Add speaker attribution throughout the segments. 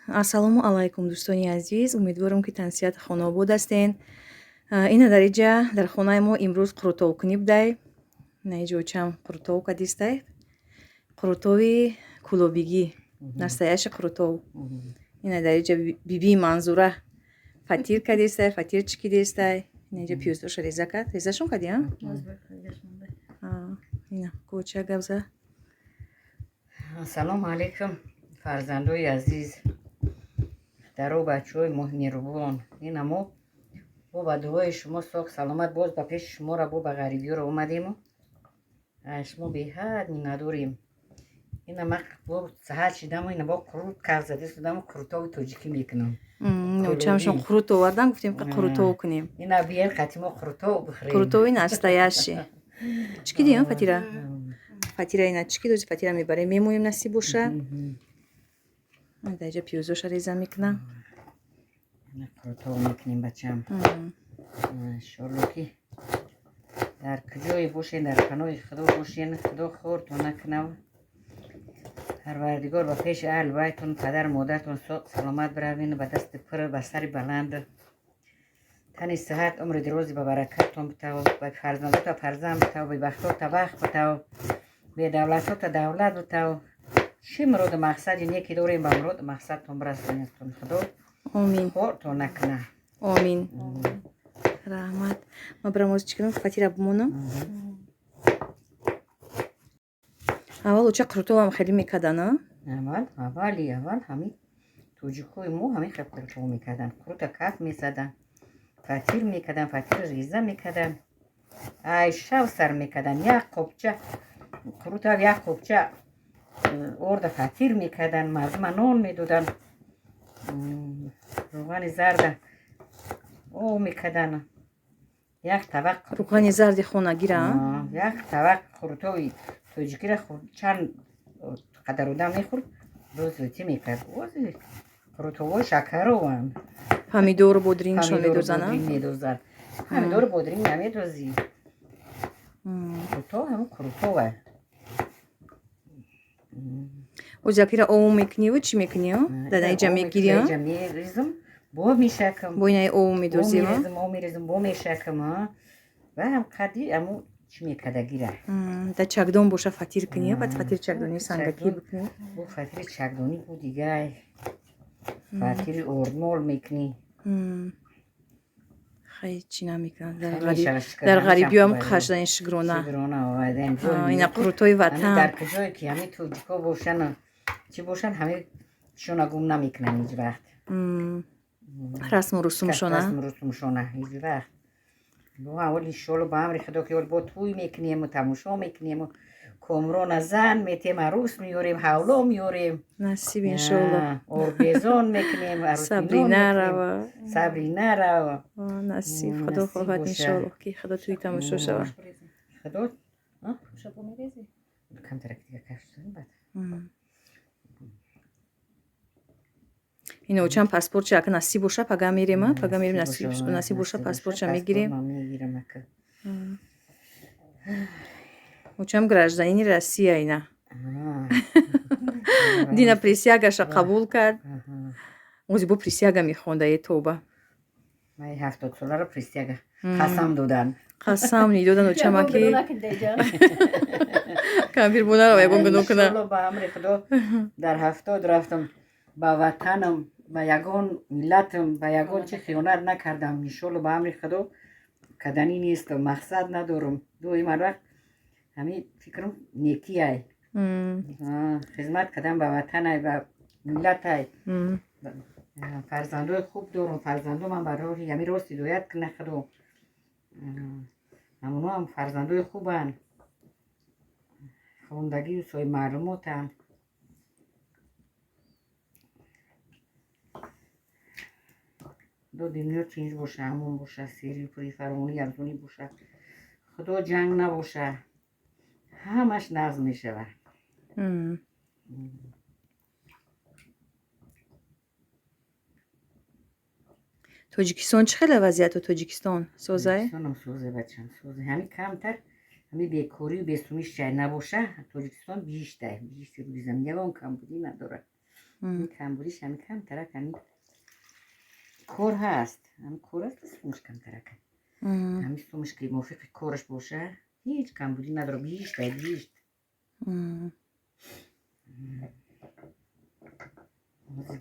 Speaker 1: Ассалому алайкум, дӯстони азиз. Умедворам, ки тансиҳат, хонаобод ҳастен. Ина дар иҷа дар хонаи мо имрӯз қурутовкунӣ будай. Ина иҷа очам қурутов кадистай. Қурутови кулобигӣ, настоящий қурутов. Ина дар иҷа бибии Манзура фатир кадистай, фатир чикидистай. Ина иҷа пиёздоша реза кард. Резашон кардӣ, а? Ина коча гап за.
Speaker 2: Ассалому алайкум, фарзандои азиз, даро, бачаҳои меҳрубон. Ина мо бо ба дуои шумо соғ саломат боз ба пеши шуморо бо ба ғарибиёро омадему шумо беҳад миннатдорем. Ина ма бо саҳат шидаму ина бо қурут каф зада шудаму қурутови тоҷикӣ мекунам.
Speaker 1: Очамшон қурут овардан, гуфтем, қурутов кунем.
Speaker 2: Ина биен, қати мо қурутов бихӯрем.
Speaker 1: Қурутови настоящий. Чӣ кидиам фатира? Фатира ина чӣ кидози, фатира мебарем, мемоем, насиб боша. Дар иҷа пиёзоша реза мекунам.
Speaker 2: Қурутов мекунем, бачам. Иншолло, ки дар куҷое бошен, дар паноҳи Худо бошен. Худо хортон накунав. Парвардигор ба пеши аҳли байтон, падару модаратон соғ саломат биравен, ба дасти пур, ба сари баланд, тани сиҳат, умри дирози ба баракаттон битав, ба фарзандота фарзанд битав, бебахтота бахт битав, бедавлатота давлат битав. Чӣ муроду мақсади неки дорем, ба муроду мақсадтон бирасонед, Худо
Speaker 1: Омин.
Speaker 2: хортон накуна.
Speaker 1: Омин, раҳмат. Ман барам, оз чӣ кунам, фатира бимонам. Аввал оча қурутовам хеле мекардан, а?
Speaker 2: Аввал, аввали аввал ҳамин тоҷикҳои мо ҳамин хел қурутов мекарданд. Қурута каф мезаданд, фатир мекарданд, фатира реза мекарданд, ай шав сар мекарданд. Як қобча қурута, як қобча орда фатир мекарданд, мардума нон медоданд, рӯғани зарда об мекарданд, як табақ.
Speaker 1: Рӯғани зарди хонагира?
Speaker 2: Як табақ қурутови тоҷикира чанд қадар одам мехӯрд, рӯзотӣ мекард. Ози қурутовҳои шакарованд.
Speaker 1: Помидору бодрингшон медозанд?
Speaker 2: Медозанд, помидору бодринг намедозӣ. Қурутов ҳамун қурутова.
Speaker 1: Оз якира ов мекуниву чӣ мекунӣ, дар иҷа мегирӣ?
Speaker 2: Иҷа мерезм, бо мешакам.
Speaker 1: Бо инаи ов медозӣ?
Speaker 2: Ов мерезм, бо мешакам, ва ҳам қади аму чӣ мекардагира.
Speaker 1: Дар чакдон боша, фатир кунӣ, баъд фатири чакдонӣ сангакӣ бикунӣ.
Speaker 2: Бо фатири чакдонӣ бу дигай фатири ордмол мекунӣ.
Speaker 1: Хай, чӣ намекунад, дар ғарибиёам қашдани шукрона, ина қурутои ватан.
Speaker 2: Дар куҷое ки ҳамин тоҷико бошанд, чӣ бошанд, ҳамин чишона гум намекунанд ҳеҷ вақт.
Speaker 1: Расму русумшона.
Speaker 2: Расму русумшона ҳеҷ вақт. Бо аввал, иншолло, ба амри Худо, ки бо тӯй мекунему, тамошо мекунему, Комрона зан метем, арӯс меёрем, ҳавло меёрем.
Speaker 1: Насиб, иншолло.
Speaker 2: Орбезон мекунем.
Speaker 1: Сабринарава.
Speaker 2: Сабринарава.
Speaker 1: Насиб, Худо хоҳад, иншолло, ки Худо тӯи тамошо шавад.
Speaker 2: Худо камтарак дига кашбад.
Speaker 1: Ина очам паспортча, ака, насиб боша, пага мерем, пага мерем, насиб боша, паспортча мегирем.
Speaker 2: Мегирам, ака.
Speaker 1: Очам гражданини Россия, ина дина присягаша қабул кард. Ози бо присяга мехонда, е тоба.
Speaker 2: Май 70-соларо присяга қасам додан.
Speaker 1: Қасам ниdoдан очама, ки кампир бунаро ягон гуноҳ куна.
Speaker 2: Ба амри Худо, дар 70 рафтам, ба ватанам, ба ягон миллатам, ба ягон чи хиёнат накардам. Иншолло, ба амри Худо, каданӣ нестам, мақсад надорам. Доим ҳар вақт ҳамин фикрам некиай, хизмат кардан ба ватанай, ба миллатай. Фарзандои хуб дорам, фарзандомам ба роҳи ҳамин рост ҳидоят куна Худо. Ҳамоноам фарзандои хубанд, хондагию соҳибмаълумотанд. Худо дунё тинҷ боша, амон боша, серию пури, фаровонӣ, арзонӣ боша, Худо, ҷанг набоша, ҳамаш нағз мешавад.
Speaker 1: Тоҷикистон чӣ хеле вазъияту, Тоҷикистон созай?
Speaker 2: Тоҷикистонам созе, бачам, созе. Ҳамин камтар ҳамин бекорию бесумиш чай набоша, Тоҷикистон биҳиштай, биҳишти рӯи замин, ягон камбудӣ надорад. Камбудиш ҳами камтарак, ҳами кор ҳаст, ҳами кор аст, сумаш камтарак. Ҳами сумаш ки мувофиқи кораш боша, ҳеҷ камбудӣ надорад, биҳишт ай биҳишт.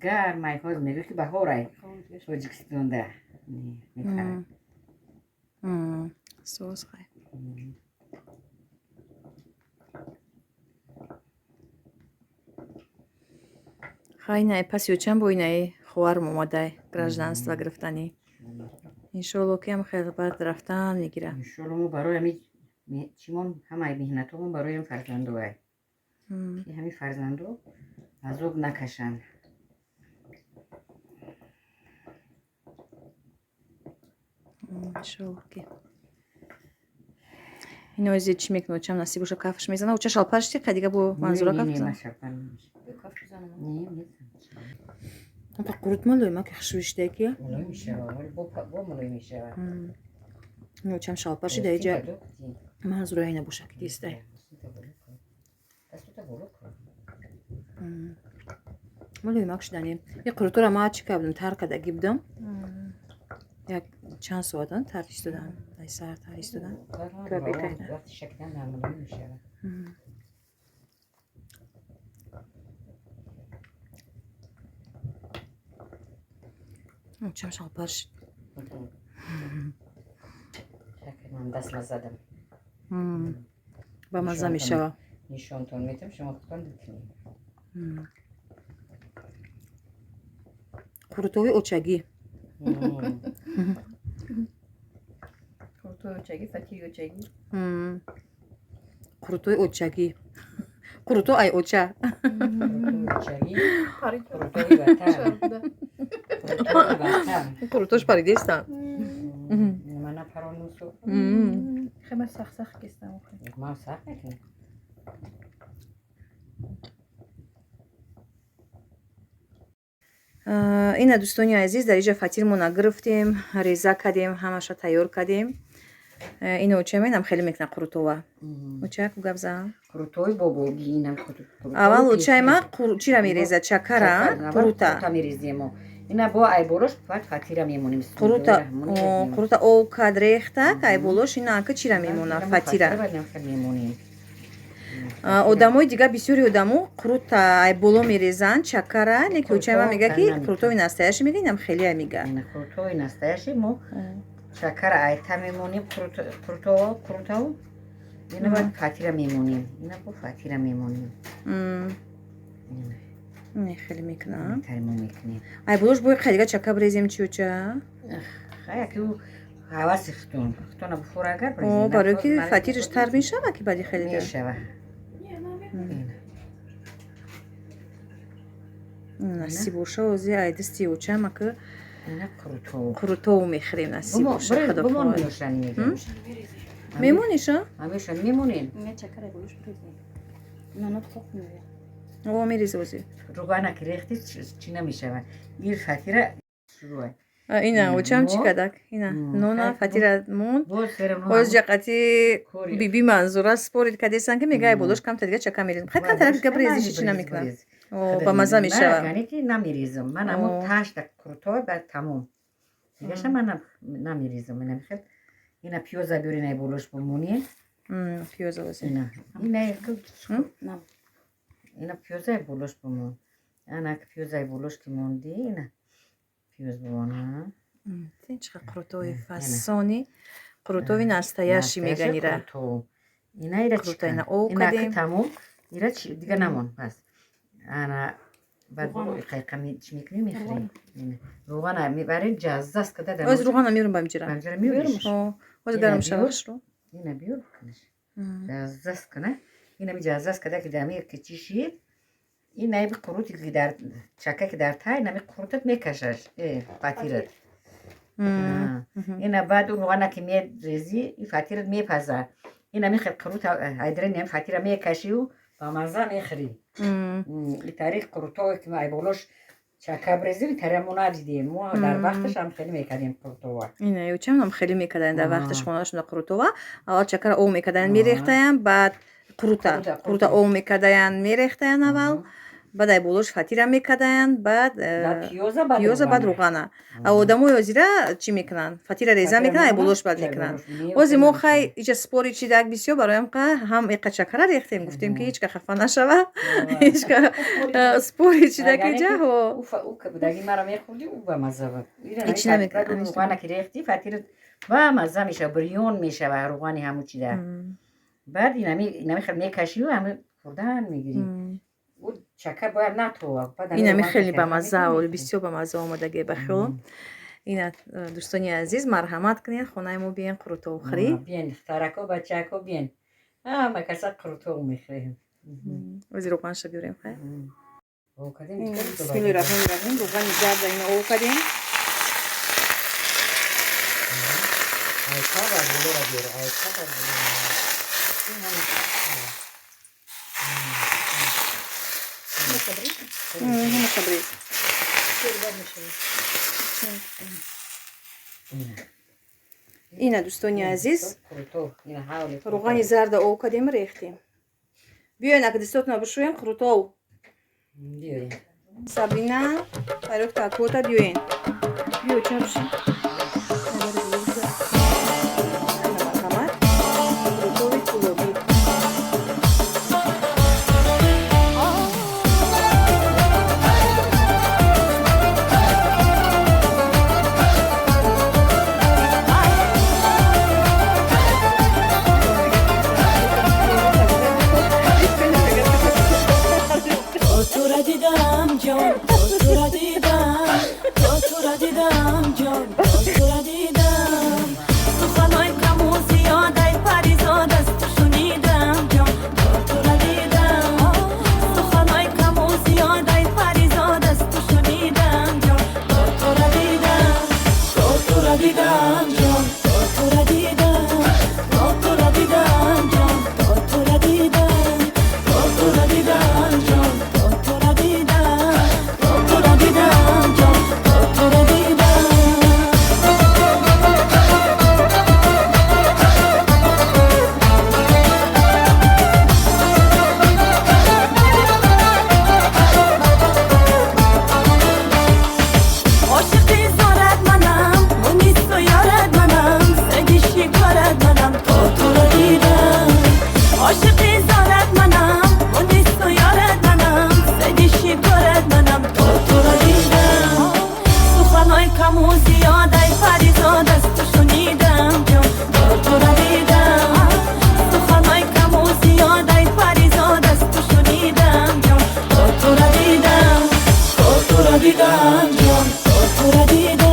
Speaker 2: Гарм ай, ҳозир мегӯ ки баҳор ай Тоҷикистонда мепарад.
Speaker 1: Соз хай. Хай, инай паси очам бо инаи хоҳарам омадай гражданство гирифтанӣ. Иншоалло ки ҳам хеле баъд рафтан мегира.
Speaker 2: Иншоалло, мо барои ҳами чимон, ҳамаи меҳнатомон барои ҳам фарзандоай, ки ҳами фарзандо азоб накашанд.
Speaker 1: Иншоалло ки ино зи чӣ мекунад, очам насиб боша, кафш мезана. Оча шалпар шти, ка дига бо Манзура каф бизана. Қурут малоима ки хушрӯиштаки.
Speaker 2: Мулоим мешава, бо мулоим мешава.
Speaker 1: Очам шалпар шида, иҷа Манзура ина боша ки дистай.
Speaker 2: Дастута боло кун.
Speaker 1: Мулоимак шудани. И қурутора ма чӣ кардам, тар кардагӣ будам. Як чанд соатан тар истодан, ай сар тар истодан.
Speaker 2: Вақти шакидан мулоим мешава.
Speaker 1: Очам шалпар шид.
Speaker 2: Ман даст назадам.
Speaker 1: Ба мазза мешава.
Speaker 2: Нишонтон метам, шумо худтон бикунед.
Speaker 1: Қурутови очагӣ.
Speaker 3: Қурутои очагӣ, фатири очагӣ.
Speaker 1: Қурутои очагӣ, қурутои ай оча.
Speaker 2: Очагӣ, қурутои ватан, қурутои ватан.
Speaker 1: Қурутош паридестан.
Speaker 2: Мана паронусу.
Speaker 3: Хема сахт сахт кистам.
Speaker 2: Ман сахт мекунам.
Speaker 1: Ина, дӯстони азиз, дар иҷа фатирмона гирифтем, реза кардем, ҳамаша тайёр кардем. Ина оча менам хеле мекунад қурутова. Оча, ку гап зан.
Speaker 2: Қурутои бобогӣ инам.
Speaker 1: Аввал очаи ма чира мереза, чакара, қурута.
Speaker 2: Мерезем ина бо айболош, баъд фатира мемонем.
Speaker 1: Қурута, қурута об кад, рехта, айболош ина ака чира мемона, фатира.
Speaker 2: Мемонем.
Speaker 1: Одамои дига, бисёри одамо қурута айболо мерезанд, чакара, леки очаи ма мега ки қурутои настоящий мега, инам хеле мега.
Speaker 2: Қурутои настоящий мо чакара айта мемонем, қурутау ина, баъд фатира мемонем, ина бо фатира мемонем.
Speaker 1: Не, хеле мекунам.
Speaker 2: Тари мо мекунем.
Speaker 1: Айболош бои дига чака бирезем чи, оча?
Speaker 2: Хаяки ҳаваси хутун хутуна буфур агар.
Speaker 1: Барои ки фатираш тар мешава ки баъди хеле.
Speaker 2: Мешава.
Speaker 1: Насиб боша, ози ай дасти очам ака
Speaker 2: ина қурутов.
Speaker 1: Қурутов мехӯрем, насиб боша, худо.
Speaker 2: Бумон мешани мегӯям.
Speaker 1: Мемониша?
Speaker 2: Ҳамеша мемонем.
Speaker 3: Чакара болош бирезем, нонот хок меояд.
Speaker 1: О, мерези ози.
Speaker 2: Руғана ки рехти, чӣ намешава, ир фатира шуруа.
Speaker 1: Ина очам чӣ кардак, ина нона фатира монд. Боз ҷақати биби Манзура спорить кардесан ки мега болош камта дига чака мерезем. Хай, камтара дига брезиши, чӣ намекунам, ба мазза мешава.
Speaker 2: Ки намерезам ман ҳамон ташта қурутова, баъд тамом, дигаша ман намерезам. Ина хел, ина пиёза биёр, ина болош бимонӣ.
Speaker 1: Пиёза ози.
Speaker 2: Ина ина пиёзаи болош бимон, ана пиёзаи болош ки мондӣ, ина пиёз бимон.
Speaker 1: Чӣ қурутои фасони, қурутови настоящий меганира.
Speaker 2: Ина ира.
Speaker 1: Қурута ина об кардем.
Speaker 2: Тамом, ира дига намон пас. Ана баъд қайқами чӣ мекунем, мехӯрем. Руғана мебарем, ҷаззаст када.
Speaker 1: Оз руғана меёрам ба инҷира.
Speaker 2: Ба меёриш.
Speaker 1: Оз гарм шаваш ру.
Speaker 2: Ина биёр, бикунаш, ҷаззаст кана. Инами ҷаззаст када ки дами ки чӣ шид, ин наиби қурути ки дар чака ки дар тай нами қурутат мекашаш, фатират. Ина баъд руғана ки мерезӣ, и фатират мепаза. Инами хел қурут айдра нем фатира мекашиу ба мазза мехӯрӣ. И таърих қурутое ки айболош чака брезим, тари мо надидем. Мо дар вақташ ҳам хеле мекардем қурутова.
Speaker 1: Ина ючам хеле мекарданд дар вақташ хонашон қурутова. Аввал чакара об мекарданд, мерехтаянд, баъд қурута об мекардаянд, мерехтаянд аввал. Баъд ай болош фатира мекарданд, баъд пиёза, баъд рӯғана. А одамои ҳозира чӣ мекунанд? Фатира реза мекунанд, ай болош баъд мекунанд. Ҳозир мо хай иҷа спори чидак бисёр, бароям қа ҳам иқа чакара рехтем, гуфтем, ки ҳеч ка хафа нашава, ҳеч ка спори чидак иҷа. Ҳеч
Speaker 2: намекунад. Ки рехти, фатира ба мазза мешава, бирён мешава рӯғани ҳаму чида. Баъд инами хел мекашию ҳами хӯрдан мегирӣ. Чака бояд натова.
Speaker 1: Инами хеле бамазза, бисёр бамазза омадаге ба хиёлам. Ина, дӯстони азиз, марҳамат кунед, хонаи мо биен, қурутов хӯрӣ.
Speaker 2: Биен, духтарако, бачако, биен, ҳама каса қурутов мехӯрем.
Speaker 1: Ози рӯғанша биёрем, хай. Бисмиллоҳи раҳмони раҳим. Рӯғани зарда ина ов кардем. Ҳамаша Ина, дӯстони азиз, рӯғани зарда ов кардем, рехтем. Биёен, ака, дастотона бишӯем, қурутов. Сабрина, фарёд акота, биёен. Биё, чабши. Марҳамат, қурутови кӯлобӣ.
Speaker 4: Тура дидам, ҷон, тура дидам, тура дидам, ҷон, тура дидам. Суханои каму зиёдай паризод аз ту шунидам, ҷон, тура дидам. Суханои каму зиёдай паризод аз ту шунидам, ҷон, тура дидам, тура дидам, ҷон, тура дидам, тура дидам, ҷон, тура дидам, тура дидам, ҷон, тура дидам, тура дидам, ҷон, тура дидам. Ошиқи зорат манам, мунису ёрат манам, саги шикорат манам, то туро дидам. Ошиқи зорат манам, мунису ёрат манам, саги шикорат манам, то туро дидам. Суханои каму зиёдай паризод аз ту шунидам, ҷон, то туро дидам. Суханои каму зиёдай паризод аз ту шунидам, ҷон, то туро дидам, то туро дидам, ҷон, то туро дидам.